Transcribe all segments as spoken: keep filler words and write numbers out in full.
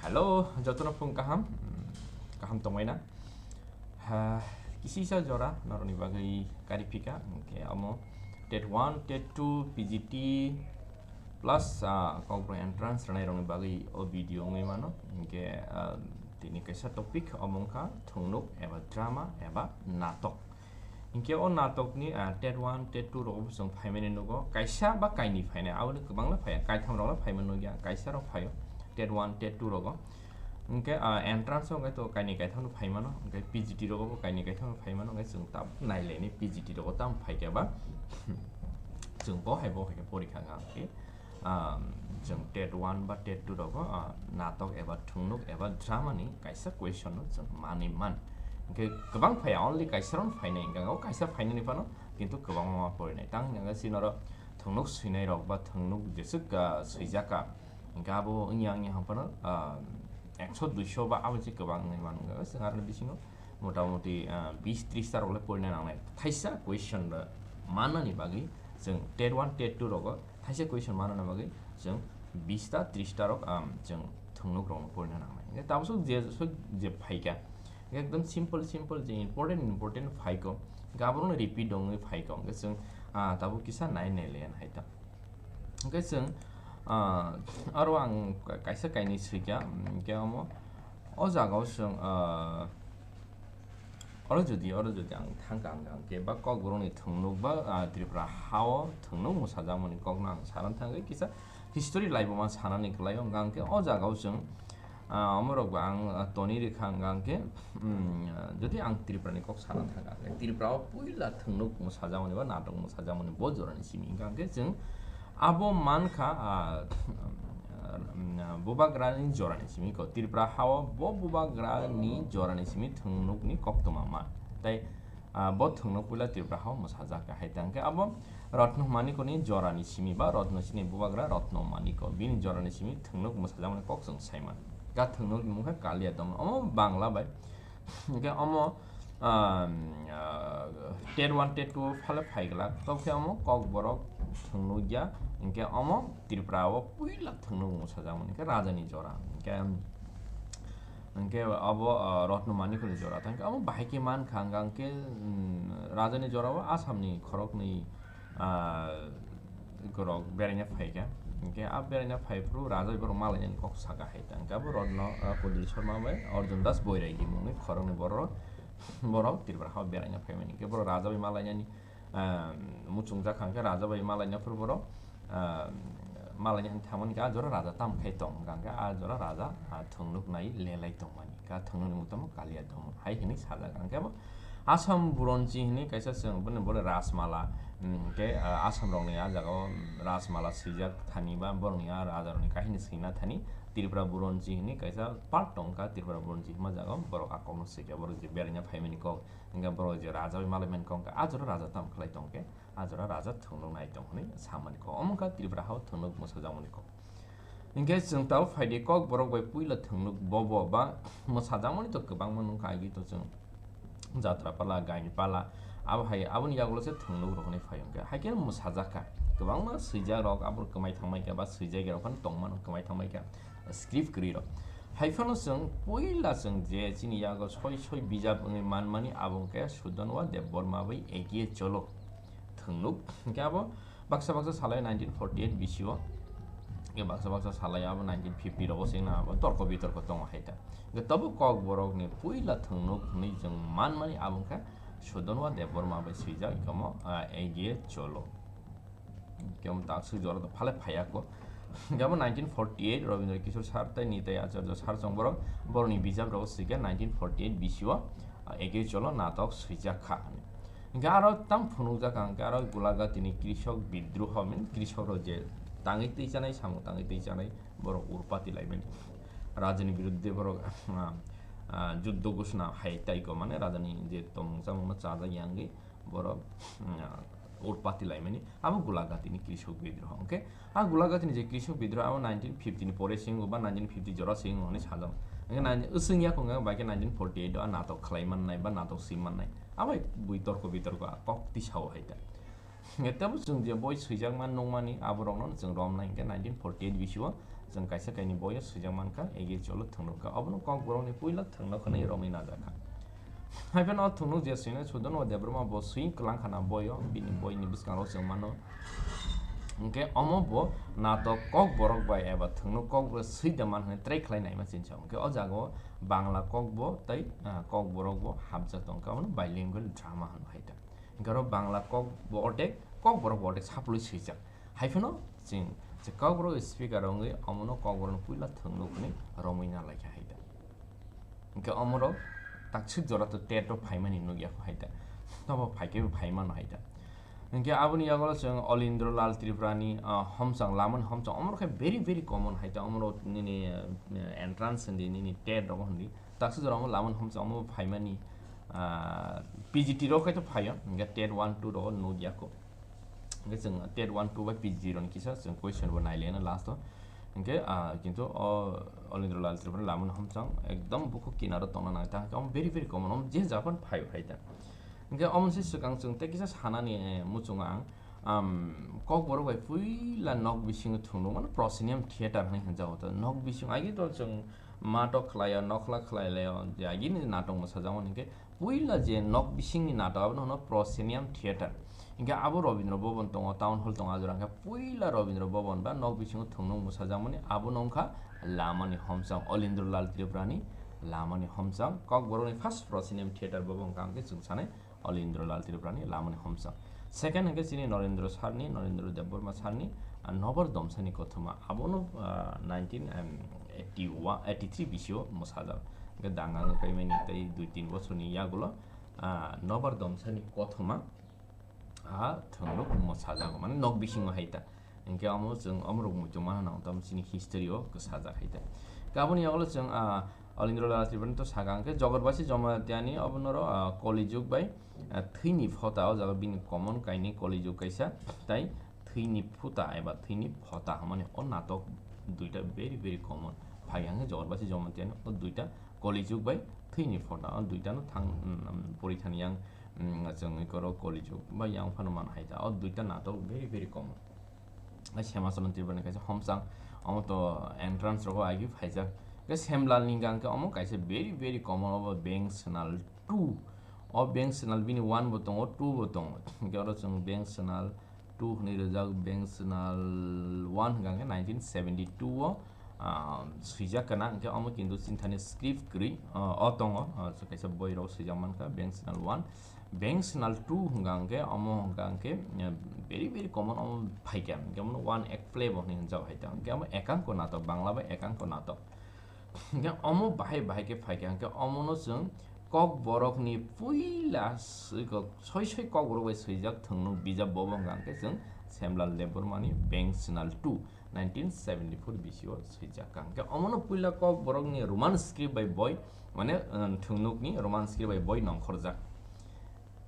Hello, jotono phung kaham, mm, kaham tongmai na? Ha, kisisa jora norokni bagwi kari phika, hwnkhe omo TET one, TET two, PGT plus, ah, Kokborok entrance rwnairokni bagwi o video wngwi mano. Hwnkhe, ah, tini kaisa topic omo wngkha thungnuk eba drama eba natok. Hinkhe o natokni, ah, TET one, TET two rogo bo chwng phaimani nugo. Kaisa ba kainwi phainai, aboni kwbangla phaiya, kaitham rokla phaimani nukya, kaisa rok phaio TET one, TET two rogo. Hinkhe, ah, entrance o hinkhe to kainwi kaitham no phaimano, hinkhe PGT rogo bo kainwi kaitham no phaimano, hinkhe chwng tam nailaini PGT rogo tam phaikhe ba chwng bo hai bo hai khe porikha wngkha khe. Ah, chwng TET one ba TET two rogo, ah, natok eba thungnuk eba drama ni kaisa question no chwng manwi man. Hinkhe kwbang phaiya, only kaisa rok phainai, hinkhe o kaisa phainani phano kintu kwbangma ma porinai. Tang hinkhe chini oro thungnuk swinai rok ba thungnuk jeswk, ah, swijak kha, hinkhe abo wngya wngya hwn phano, ah, ekso duiso ba abo se kwbang wngwi mano. Hinkhe chwng aroni bisingo motamoti, ah, bis tris ta rok le porina nangnai. Thaisa question ba mannani bagwi chwng TET one, TET two rogo thaisa question mannani bagwi chwng bis ta, tris ta rok, um, chwng thungnuk rokno porina nangnai. Hinkhe tabuk je, je phaikha, ekdom simple, simple je important, important phaikho, hinkhe aborokno repeat wngwi phaikho. Hinkhe chwng, ah, tabuk kisa nai nai le hai ta. Hinkhe chwng, ah, aro ang kaisa kainwi swikha, hinkhe omo o jagao chwng, ah, oro jodi, oro jodi ang thangkha hwnkha, hinkhe ba Kokborokni thungnuk ba, ah, Tripura hao thungnuk mwsajakmani kokno ang sana thangwi kisa history laibuma sanani kwlaio, hwnkha hinkhe o jagao chwng, ah, omorokbo ang, ah, toni rikha, hwnkha hinkhe, mm, jodi ang Tripurani kok sana thangkha, hinkhe Tripura o puila thungnuk mwsajakmani ba natok mwsajakmani bo jorani simi, hwnkha hinkhe chwng abo mankha, ah, bubagrani jorani simi ko. Tripura hao bo bubagrani jorani simi thungnukni koktwma ma. Tai, ah, bo thungnuk puila Tripura hao mwsajak kha. Hai tangkhe abo Ratno Manikoni jorani simi ba Ratno chini bubagra Ratno Maniko. Bini jorani simi thungnuk mwsajakmani kok chwng saiman. Ga thungnukni mungkha Kaliya Doman. Omo Bangla bai. Hinkhe omo, um, uh, TET one, TET two phale phaiglak, tokhe omo Kokborok thungnukya, hinkhe omo Tripura o puila thungnuk mwsajakmani hinkhe Rajani Jora, hinkhe, hinkhe abo, uh, Ratno Manikoni Jora, tangkhe omo bahai khe mankha, hwnkha hinkhe, um, Rajani Jora o Assamni khoroknwi, ah, borok beraina phaikha. Hinkhe a beraina phaiphuru raja borok malainani kok saka hai ta. Hinkhe abo Ratno, ah, Kudri Sharma bai Arjun Das Boiraigi mungni khoroknwi borok, borok Tripura hao beraina phaimani. Hinkhe borok raja bai malainani, ah, muchungjak kha, hinkhe raja bai malaina phuru borok, ah, malainani thangmani hinkhe a jora raja tam khai tong, hinkhe a jora raja, ah, thungnuk nai lelai tongmani. Ka thungnukni mungtamo Kaliya Doman hai hinwi sajak. Hinkhe abo Assam Buronji hinwi kaisa chwng boni bole Rajmala, mm, hinkhe, ah, Assam rokni a jaga o, mm, Rajmala swijak thani ba borokni a raja rokni kahini swina thani Tripura Buronji hinwi kaisa part tongkha. Tripura Buronji hima jaga o borok a kokno swikha, borok je beraina phaimani kok, hinkhe borok je raja bai malaimani kok, hinkhe a jora raja tam khlai tongkhe a jora raja thungnuk nai tong hinwi samani kok. Omo wngkha Tripura hao thungnuk mwsajakmani kok. Hinkhe chwng tabuk phaidi Kokborok bai puila thungnuk bobo ba mwsajakmani to kwbangma nukha, agi to chwng Jatrapala, Gainipala, abo hai aboni yagulo se thungnuk rok hinwi phaio. Hinkhe haikhe mwsajak kha, kwbangma swijak rok abo kwmai thangmai kha ba swijak rok phano tongmano kwmai thangmai kha, script kwrwi rok. Haiphano chwng puila chwng je chini yago soi soi bijap wngwi manmani abo wngkhe Sudonwa Debbarma bai Egiye Cholo thungnuk. Hinkhe abo baksa baksa salai nineteen forty eight bisio, hinkhe baksa baksa salai abo nineteen fifty rogo se wngna abo torko bitorko tongo hai ta. Hinkhe tabuk Kokborokni puila thungnuk hinwi chwng manmani abo wngkha Sudonwa Debbarma bai swijak, hinkhe omo, ah, Egiye Cholo. Hinkhe omo takswk jora to phale phaiya kho. Hinkhe abo nineteen forty eight Rabindra Kishore sir tei Nitai Acharya sir chwng borok, borokni bijap rogo swikha nineteen forty eight bisio, ah, Egiye Cholo natok swijak kha hinwi. Hinkhe aro tamo phunukjak ang, hinkhe aro Gulagatini Krishok Bidroho, mane Krishok rok je tangwi twi chanai, samung tangwi twi chanai, borok urpati laimani. Rajani biruddhe borok, ah, ah, juddho ghoshona hai tai kho, mane rajani je tongmung chamungno chajak ya wngwi borok, ah, urpati laimani. Abo Gulagatini Krishok Bidroho. Hinkhe a Gulagatini je Krishok Bidroho abo nineteen fifty ni pore se wngo ba nineteen fifty jora se wngo hinwi sajak. Hinkhe nine-, wswng ya kho wngkha bai khe nineteen forty eight o a natok khlai mannai ba natok swi mannai. Abo bui torko bitorko a kok tisao hai ta. Hinkhe tebo chwng je boi swijakma nukmani aborokno chwng romnai hinkhe nineteen forty eight bisio Chwng kaisa kaini boyo swijak mankha, egi cholo thwngnok kha. Obono kokborokni puila thwngnok hwnwi romwi najakha. Haiphano o thwngnok je swinai Sudono Debbarma bo swi kwlangkhana boyo, bini boyni bwskango chwng mano. Hwnkhe omo bo natok kokborok bai eba thwngnok kokborok swi da man hwnwi try khlai naima chinsa. Hwnkhe o jagao Bangla kokbo tei, ah, kokborok bo hapjak tongkha, omono bilingual drama hwnwi hai ta. Hwnkhe oro Bangla kokbo otek, kokborok bo otek saplui swijak. Haiphano chwng je kokborok speaker wngwi omono kokborokno puila thwngnok hwnwi romwi na laikha hai ta. Hwnkhe omorok takswk jora to tet o phaimani nukya kho hai ta. Tobo phaikhe bo phaimano hai ta. Hwnkhe aboni yago chwng Olindro Lal Tripurani, ah, homchang, lamani homchang, omorok khe very, very common hai ta. Omorok nini, ah, entrance hindi, nini tet rogo hindi. Takswk jora omo lamani homchang, omo phaimani, ah, P G T rok khe to phaio, hwnkhe tet one, two rogo nukya kho. Hwnkhe chwng tet one, two bai P G T roni kisa chwng question bo nailaiano last o. Hwnkhe, ah, kintu o Olindro Lal Tripura lamani homchang ekdom bukhuk kinaro tongna nang ta, hwnkhe omo very, very common, omo je japan phaio hai ta. Hwnkhe omo se swkang chwng tei kisa sanani, eh, muchungo ang, am, kokborok bai puila nok bisingo thwngno, mane proscenium theater hinwi hwnjago ta. Nok bising agi to chwng matok khlaio, nokhla khlai laio, je agini natok mwsajakmani hwnkhe puila je nok bisingni natok abono hwno proscenium theater. Hwnkhe abo Rabindra Bhavan tongo, town hall tongo, ajora hwnkhe puila Rabindra Bhavan ba nok bisingo thwngno mwsajakmani abono wngkha lamani homchang, Olindro Lal Tripurani lamani homchang, kokborokni first proscenium theater bo wngkha hwnkhe chwng sanai Olindro Lal Tripurani lamani homchang. Second hwnkhe chini Norendra Sarni, Norendra Debbarma Sarni, ah, Nobar Domsani Kothoma. Abono, ah, nineteen eighty-one, eighty-three bisio mwsajak. Hwnkhe danga wngwi paimani tei dui tin bochorni yagulo, ah, Nobar Domsani Kothoma, ah, thwngrok mwsajago, mane nok bisingo hai ta. Hwnkhe omo chwng omorok muitu manna nango, tamo chini history o kwsajak hai ta. Hwnkhe aboni yagulo chwng, ah, Olindro Lal Tripurani to saka hwnkhe Jogotbasi Jomatiyani obo noro, ah, Koli Jug bai, ah, thwini phota, o jaga bini common kainwi Koli Jug kaisa, tai thwini phota eba thwini phota hwnmani o natok duita very, very common. Phai hwnkhe Jogotbasi Jomatiyani o duita Koli Jug bai thwini phota, o duitano thang, um, pori thani yang, um, chwng iko ro Koli Jug bai yang phano man hai ta. O duita natok very, very common. Ai Sema Charan Tripurani kaisa homchang, omo to entrance rogo agi phaijak. Ke Semlal Ninga hwnkhe omo kaisa very, very common, obo Beng Senal two. O Beng Senal bini one bo tongo, two bo tongo. Hwnkhe oro chwng Beng Senal two hwnwi rijak, Beng Senal one hwnkha hwnkhe nineteen seventy-two o, ah, swijak kana, hwnkhe omo kintu chini thani script kwrwi, ah, o tongo, ah, kaisa boi rok swijak mankha, Beng Senal one. Beng Senal two hwnkha hwnkhe, omo hwnkha hwnkhe, eh, very, very common, omo phaikha, hwnkhe omo one act play bo hwnwi hwnjak hai ta, hwnkhe omo ekanko natok, Bangla bai ekanko natok. Hwnkhe omo bahai bahai khe phaikha, hwnkhe omono chwng kokborokni puila swi-, soi soi kokborok bai swijak thwngnok bijap bobo hwnkha hwnkhe chwng Semlal Debbarmani Beng Senal two. Nineteen seventy-four bisio swijak kha. Hwnkhe omono puila kokborokni Roman script bai boi, mane, um, thwngnokni Roman script bai boi nongkhorjak.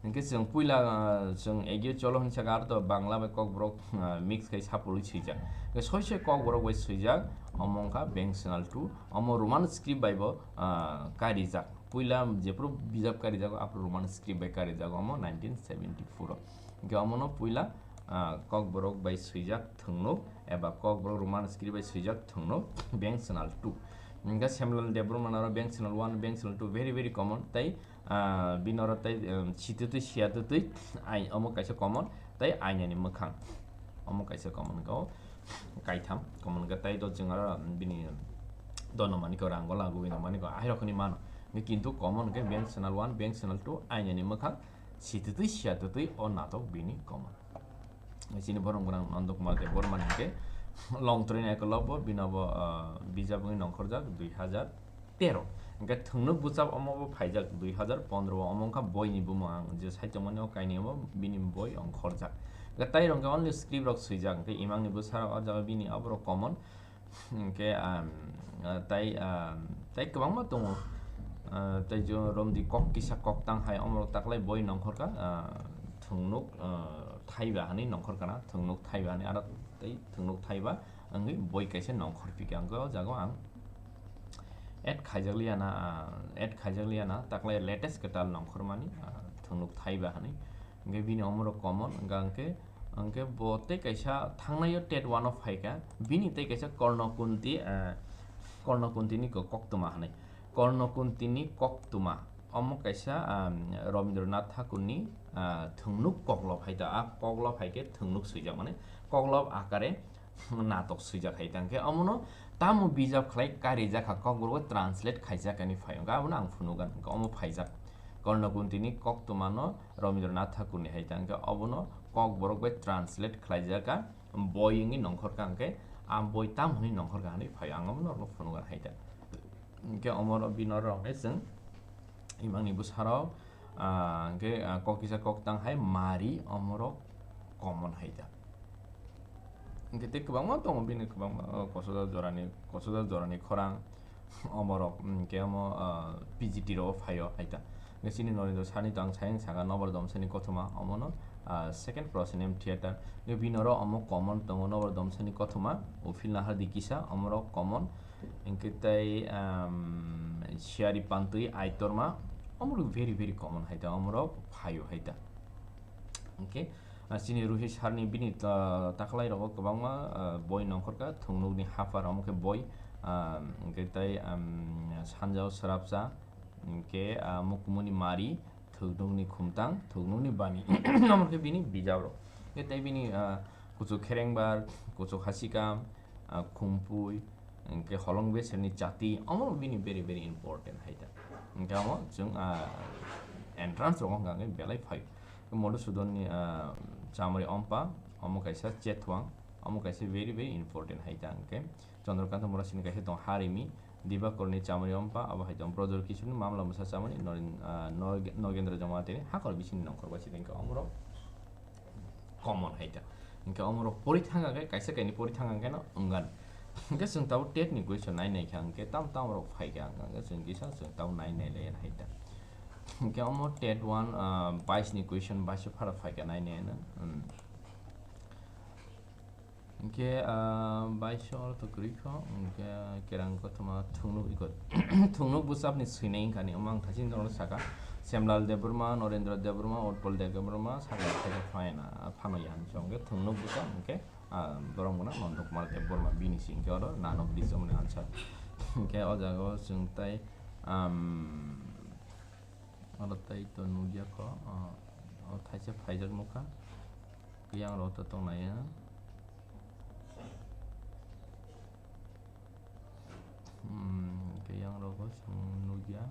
Hwnkhe chwng puila, uh, chwng egio cholo hwnwi sakha, aro to Bangla bai kokborok, uh, mix khai sapului swijak. Hwnkhe soi soi kokborok bai swijak, omo wngkha Beng Senal two, omo Roman script bai bo, uh, karijak. Puila jephuru bijap karijago, aphuru Roman script bai karijago, omo nineteen seventy-four o. Hwnkhe omono puila, ah, kokborok bai swijak thwngnok eba kokborok Roman script bai swijak thwngnok Beng Senal two. Hwnkhe Semlal Debbarma naro Beng Senal one, Beng Senal two very, very common. Tai, ah, bini oro tai, um, sitwtwi siyatwtwi ai omo kaisa common, tai ainani mwkhang. Omo kaisa common kho kaitham, common khe tai do chwng aro bini dono maniko rango lagu bini maniko ahairok hwnwi mano. Kintu common khe Beng Senal one, Beng Senal two, ainani mwkhang. Sitwtwi siyatwtwi o natok bini common. Chini borok gwnang Nanda Kumar Debbarma hwnkhe Longtroni Ekolob bo bini bo, ah, bijap wngwi nongkhorjak dui hajar tero. Hwnkhe thwngnok bwchap omo bo phaijak dui hajar pondro o, omo wngkha boini bumung ang je saichomani o kainwi omo bini boi ongkhorjak. Hwnkhe tai rok hwnkhe only script rok swijak, hwnkhe imangni bwsarok o jaga bini aborok common. Hwnkhe, um, ah, tai, um, tai kwbangma tongo. Ah, tai jo romdi kok kisa kok tang hai omorok taklai boi nongkhorkha, ah, thwngnok, ah, thaiba hwnwi nongkhorkha na, thwngnok thaiba hwnwi aro tai thwngnok thaiba wngwi boi kaisa nongkhorphikha. Hwnkhe o jaga o ang add khaijakliya na, ah, add khaijakliya na, taklai latest kwtal nongkhormani, ah, thwngnok thaiba hwnwi. Hwnkhe bini omorok common, hwnkha hwnkhe, Hwnkhe bo tei kaisa thangnaio TET one o phaikha, bini tei kaisa Kornokunti, ah, Kornokuntini ko-, koktwma hwnwi. Kornokuntini koktwma, omo kaisa, ah, Rabindranath Thakurni, ah, thwngnuk koklob hai ta, a koklob hai khe thwngnuk swijak, mane koklob akare natok swijak hai ta. Hwnkhe omono tamo bijap khlai karijak kha, kokborok bai translate khaijak ani phai, hwnkhe abono ang phunugan, hwnkhe omo phaijak. Kornokuntini koktwmano Rabindranath Thakurni hai ta, hwnkhe obono kokborok bai translate khlaijak kha, boi wngwi nongkhor kha, hwnkhe a boi tamo hwnwi nongkhor kha hwnwi phai, ang omo norokno phunugan hai ta. Hwnkhe omo bini norokno chwng imangni bwsarok, ah, hwnkhe, ah, kok kisa kok tang hai mari omorok common hai ta. Hwnkhe tei kwbangma tongo bini kwbangma, oh, kosodok jorani, kosodok jorani khorang omorok, hwnkhe omo, ah, P G T rok phaio hai ta. Hwnkhe chini Norendra Sarni to ang sayang saka Nobar Domsani kothoma omono, ah, second proscenium theater. Hwnkhe bini oro omo common tongo Nobar Domsani kothoma, Uphil Nahardi kisa omorok common. Hwnkhe tei, um, Siyari Pantwi Aitorma, omorok very, very common hai ta, omorok phaio hai ta. Hwnkhe, ah, chini Ruhi Sarni bini ta-, takhwlai rogo kwbangma, ah, boi nongkhor kha, Thwngnukni Haphar, omo khe boi, ah, hwnkhe tei, um, Sanjao Srapsa, hwnkhe, ah, Mukumuni Mari, Thwngnukni Khumtang, Thwngnukni Bani, omo khe bini bijap rok. Hwnkhe tei bini, ah, Kuchuk Kherengbar, Kuchuk Hasikam, ah, Khumpui, hwnkhe Holong Beserni Chati, omo bini very, very important hai ta. Hwnkhe omo chwng, ah, entrance rogo hwnkha hwnkhe belai phai. Madhusudonni, ah, Chamari Ompa, omo kaisa Chetwang, omo kaisa very, very important hai ta. Hwnkhe Chandrakanta Murasini kaisa tong Harimi, Dibakorni Chamari Ompa, abo hai tong Brojor Kishorni Mamla Mwsa Chamari, Noren-, ah, Nog-, Nogendra Jamatini Hakor Bisingni nongkhor bai sitengkha omorok common hai ta. Hwnkhe omorok pori thang khe kaisa kaini pori thang khe no wngkha. Hwnkhe chwng tabuk TET ni question nai nai kha hwnkhe tam tam rok phai kha hwnkhe chwng kisa chwng tabuk nai nai lai hai ta. Hwnkhe omo TET one, ah, bais ni question bais o phara phai kha nai nai no. Hmm. Hwnkhe, ah, bais o oro to kwrwi kho, hwnkhe kerang kothoma thwngnuk iko, thwngnuk bwsapni swinai wngkha ni, omo ang thaisin norokno saka, Semlal Debbarma, Norendra Debbarma, Utpal Debbarma, saka khe phano ya, phano ya hinwi sa, hwnkhe thwngnuk bwsap, hwnkhe, ah, borok mano Nanda Kumar Debbarma, bini si hwnkhe oro nano bridge omoni answer. Hwnkhe o jaga o chwng tai, um, Oro tei to nukya kho, o, o thaisa phaijak nukha. Khe yang rok to tongnai ya. Hmm, khe yang rok bo chwng nukya.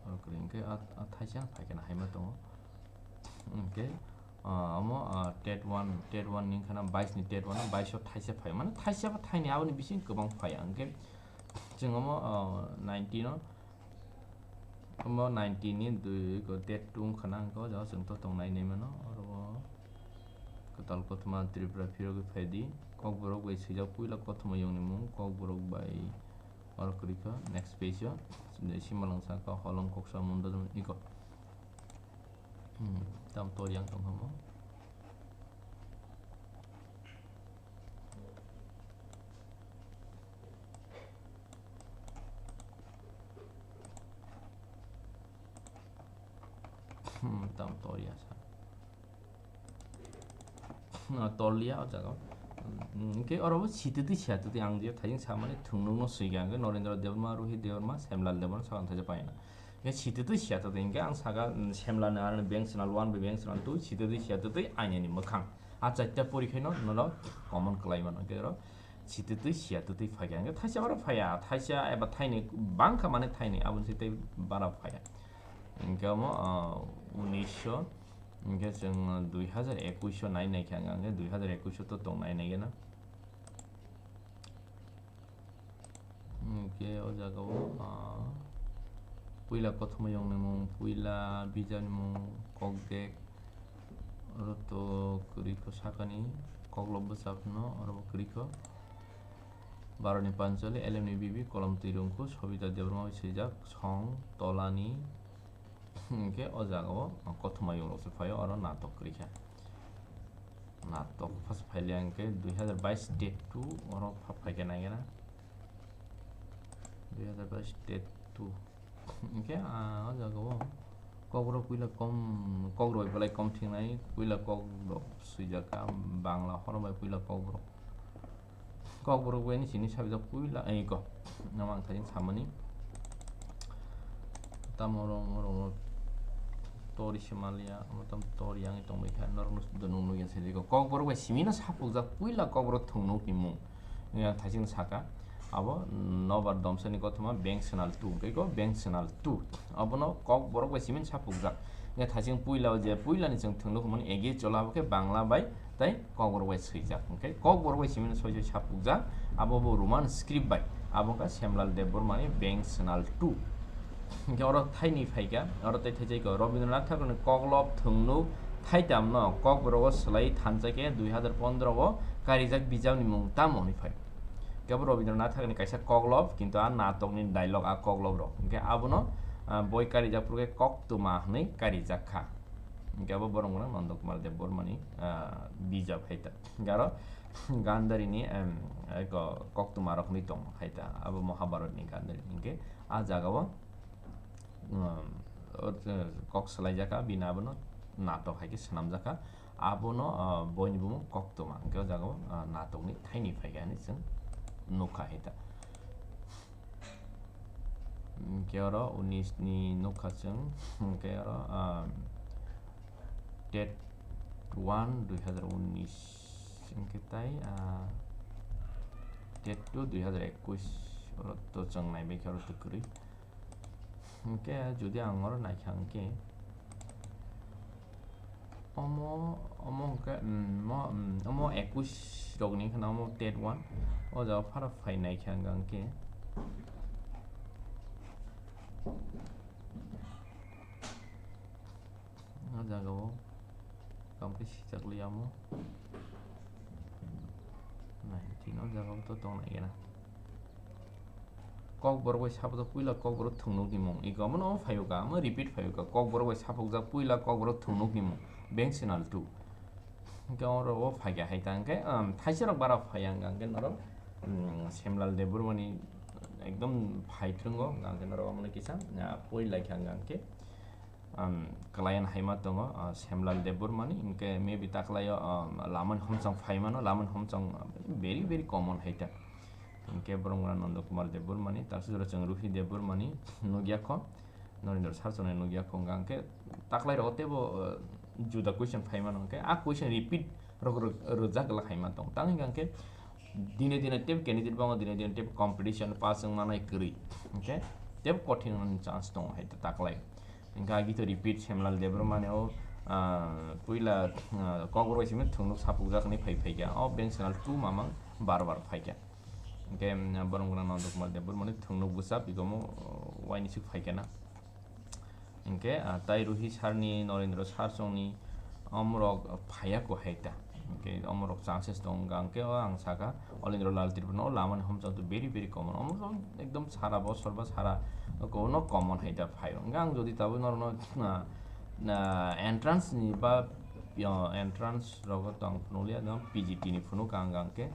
Oro kwrwi hwnkhe a, a thaisa phai kheno haima tongo. Hwnkhe, ah, omo, ah, TET one, TET one ni wngkha na bais ni TET one, bais o thaisa phai. Mane thaisa ba thaini aboni bising kwbang phai. Hwnkhe chwng omo, ah, nineteen o, omo nineteen ni dui ko TET two wngkha na, hwnkhe o jaga chwng to tongnai hinwi mano. Oro o kwtal kothoma Tripura phirogwi phai di. Kokborok bai swijak puila kothoma yongni mung, Kokborok bai oro kwrwi kha. Next page o, Simalwng saka holong koksa mundo iko. Hmm, tam tor yang tong hamo. Hmm, tam tor ya sa. Hmm, tor liya o jaga. Hmm, hwnkhe oro bo sititwi siyatitwi ang je thaijing samani thwngnukno swikha hwnkhe Norendra Debbarma, Rohit Debbarma, Semlal Debbarma sakang thaisa paina. Hwnkhe sititwi siyatitwi hwnkhe ang saka, hmm, Semlani aroni bank chwla one bai bank chwla two sititwi siyatitwi ainani mwkhang. A chaita porikhaino norok common kwlai mano. Hwnkhe oro sititwi siyatitwi phaikha. Hwnkhe thaisa oro phaiya, thaisa eba thaini bangkha mane thaini aboni sitei bara phaiya. Hwnkhe omo, ah, unisho, hwnkhe chwng dui hazar ekush o nai naikha hwnkhe dui hazar ekush o to tong nai naigena. Hwnkhe o jaga o, ah, puila kothoma yongni mung, puila bijapni mung, kokdek, oro to kwrwi kho sakani, koklob bwsapno oro bo kwrwi kho. Baroni Panchali, L M ni Bibi, Kolom Twirungkhu, Sobita Debbarma bai swijak, Song, Tolani, hwnkhe o jaga o kothoma yong rok se phaio, oro natok kwrwi kha. Natok first phaile hwnkhe dui hazar bais TET two oro pha-, phaikhe naigena. Dui hazar bais TET two. Hwnkhe, ah, o jaga o Kokborok puila kom, kokrok bai belai kom thingnai, puila kokrok swijak kha, Bangla horo bai puila kokborok. Kokborok bai ni sini sabijak puila, ei ko, nama ang thajin samani. Tamo rong, rong, tori simalia, amo tam tori yang tong bai kha, norok no dunung nugya sini ko. Kokborok bai simi no sapukjak puila kokborok thungnuk ni mung. Yang thajin saka. Abo nobar domsani kothoma bank channel two, hwnkhe ko bank channel two. Abono kokborok bai simin sapukjak. Hwnkhe thajin puila o je puilani chwng thwngno hwnmani egi chola abo khe Bangla bai tei kokborok bai swijak. Hwnkhe kokborok bai simin soi soi sapukjak. Abo bo Roman script bai. Abo khe Semlal Debbarmani bank channel two. Hwnkhe oro thaini phaikha, oro tei thaijai ko Rabindranath Thakurni koklob thwngno thaitamno kokborogo swlai thansa khe dui hazar pondro o karijak bijapni mung tamo hwnwi phai. Kebo Rabindranath Thakurni kaisa koklob, kintu a natokni dialogue a koklob rok. Hwnkhe abono, ah, boi karijak phuru khe Koktwma hwnwi karijak kha. Hwnkhe abo borok mano Nanda Kumar Debbarmani, ah, bijap hai ta. Hwnkhe aro Gandharini, em, eko Koktwma rok hwnwi tong hai ta. Abo Mahabharatni Gandhari. Hwnkhe a jagao, um, o, kok swlaijak kha, bini abono natok hai khe swnamjak kha. Abono, ah, boini bumung Koktwma, hwnkhe o jagao, ah, natokni thaini phaikha hinwi chwng nukha hai ta. Hwnkhe oro unis ni nukha chwng, hwnkhe oro, ah, tet one dui hazar unis, hwnkhe tai, ah, tet two dui hazar ekush, oro to chwng naibai khe oro to kwrwi. Hwnkhe jodi ang oro naikha hwnkhe, omo, omo hwnkhe, mm, mo, mm, omo ekush rokni wngkha na omo tet one. O jaga phara phai naikha hwnkha hwnkhe. O jaga o kam khe sijak liya omo. Nineteen o jaga o to tong nai gana. Kokborok bai sapukjak puila kokborok thungnuk ni mung. Iko omono phaiyo ka, omo repeat phaiyo ka. Kokborok bai sapukjak puila kokborok thungnuk ni mung. Bank channel two. Hwnkhe oro o phaikha hai ta hwnkhe, um, thaisa rok bara phaiya hwnkha hwnkhe norok, um, Semlal Debbarmani ekdom phai thwrwngo hwnkha hwnkhe norok omono kisa, ah, pori laikha hwnkha hwnkhe. um, kwlayan hai ma tongo, uh, Semlal Debbarmani, hwnkhe maybe taklaio, um, lamani homchang phai mano, lamani homchang, um, very, very common hai ta. Hwnkhe borok mano Nanda Kumar Debbarmani, taksa jora chwng Ruhi Debbarmani nukya kho, Narendra Sar chwngno nukya kho, hwnkha hwnkhe taklai rogo teibo, uh, juda question phai mano, hwnkhe a question repeat rok rw-, rwjak glak hai ma tongo. Tamo hwnkha hwnkhe dine dine teibo candidate bango, dine dine teibo competition pass wng manai kwrwi, hwnkhe teibo kothin wngmani chance tongo hai ta taklai. Hingke agi to repeat Semlal Debbarmani o, ah, puila, ah, Kokborok simi thungnuk sapukjak hinui phai phaikha. O bank channel two mamang bar bar phaikha. Hingke, um, borok gwnang Nanda Kumar Debbarmani thungnuk bwsa bikomo, uh, waini suk phaikha na. Hingke, ah, tai Ruhi sir ni, Norendra sir chwngni omorok phaiya ko hai ta. Hingke omorok chances tong wngkha. Hingke o ang saka, Olendra Lal Tripura no lamani homchang to very, very common. Omo to ekdom sara bosor ba sara kono common hai ta phai. Hingke ang jodi tabuk norokno, na, na entrance ni ba, yo, entrance rogo tong phunukliya, no P G T ni phunuk ang hingke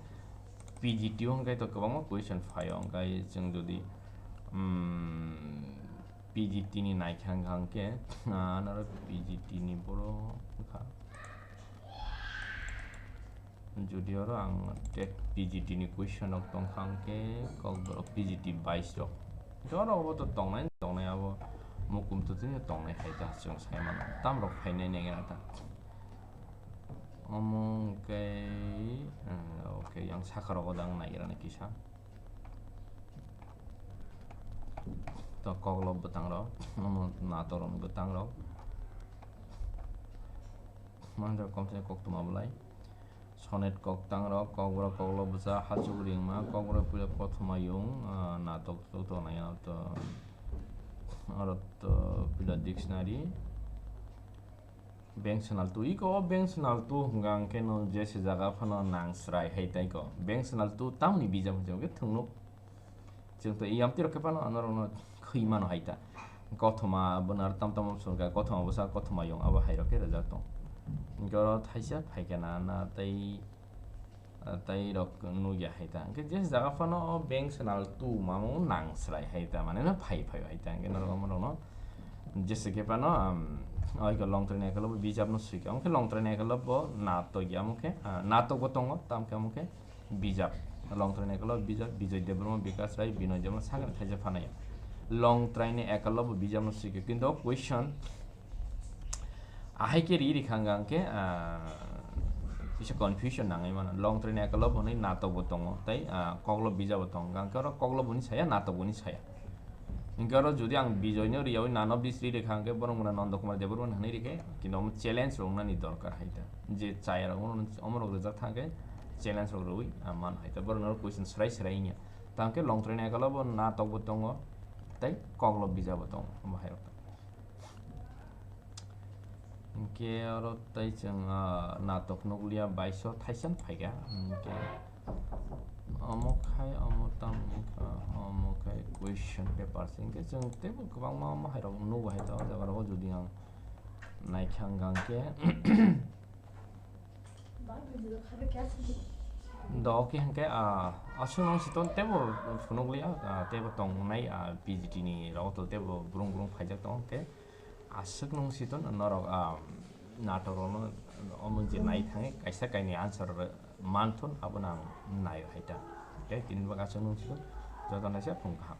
P G T o hingke to kwbangma question phai o, hingke chwng jodi, mm, P G T ni naikha hingke, na, naro P G T ni boro wngkha. Jodi oro ang tet P G T ni question rok tongkha hingke Kokborok P G T bais rok. Jora obo to tongnai, tongnai abo mukum to tini tongnai hai ta chwng sai mano. Tam rok phainai nengya ta. Omo hingke, eh, oke, yang saka rogo dang naigra na kisa. To Koklob bwtang rok, omo natorok bwtang rok. Manjak komsai koktwma bwlai. Sonnet koktang rok, Kokborok Koklob bwsa, Hachuk ringma, Kokborok puila kothoma yung, ah, natok tok tongnai ano to, aro to puila dictionary. Bank channel two, iko o bank channel two hwnka hwnkhe no jese jaga phano nang srai hai tai ko. Bank channel two tamni bijap hwnjak hwnkhe thwngnuk. Chwng to yamtwi rok khe phano norokno khwi mano hai ta. Kothoma bo nar tam tam song kha, kothoma bwsa, kothoma yung abo hai rok khe rwjak tong. Hwnkhe oro thaisa phai khe na, na tei, ah, tei rok nukya hai ta. Hwnkhe je jaga phano o bank channel two mamo nang srai hai ta, mane no phai phai hai ta. Hwnkhe norok omo rokno Jese khe phano, um, oiko Longtrai ni Ekolobyo bijapno swikha. Omo khe Longtrai ni Ekolobyo natok ya, omo khe, ah, natokbo tongo, tamo khe omo khe bijap. Longtrai ni Ekolobyo bijap, Bijoy Debbarma, Bikash Rai, Binoy Debbarma, sakni thaisa phanaya. Longtrai ni Ekolobyo bijapno swikha. Kintu o question, ahai khe ri rikha hwnkha hwnkhe, ah, kisa confusion nangwi mano. Longtrai ni Ekolobyo hwnwi natokbo tongo, tei, ah, Koklob bijapbo tongo. Hwnkhe oro Koklobyo ni saya, natokbo ni saya. Hingke oro jodi ang Bijoy no riyawi nano bis ri rikha hingke borok mona Nanda Kumar Debbarma hwnwi rikhe, kintu omo challenge rok wngnani dorkar hai ta. Je chaya rok omo, omo rok rijak thang khe challenge rok rwwi, ah, man hai ta. Borok no question swrai swrai wngya. Tang khe Longtrai ni Ekolobyo natokbo tongo, tei Koklob bijapbo tongo, omo hai rok ta. Hingke oro tei chwng, ah, natok nukliya baiso thaisa phaikha. Hingke omo khai, omo tamo wngkha, omo khai question paper se. Hingke chwng teibo kwbangma omo hai rok nugo hai ta, o jaga rogo jodi ang naikha hwnkha hingke. Do, okay, hingke, ah, aswk nung siton teibo phunukliya, ah, teibo tongnai, ah, P G T ni rogo teibo brung brung phaijak tongo, hingke aswk nung siton norok, ah, natok rokno omo je nai thangwi kaisa kainwi answer manthun, abono ang naio hai ta. Hingke tini bagwi aswk nung siton, joto naisa phung kaham.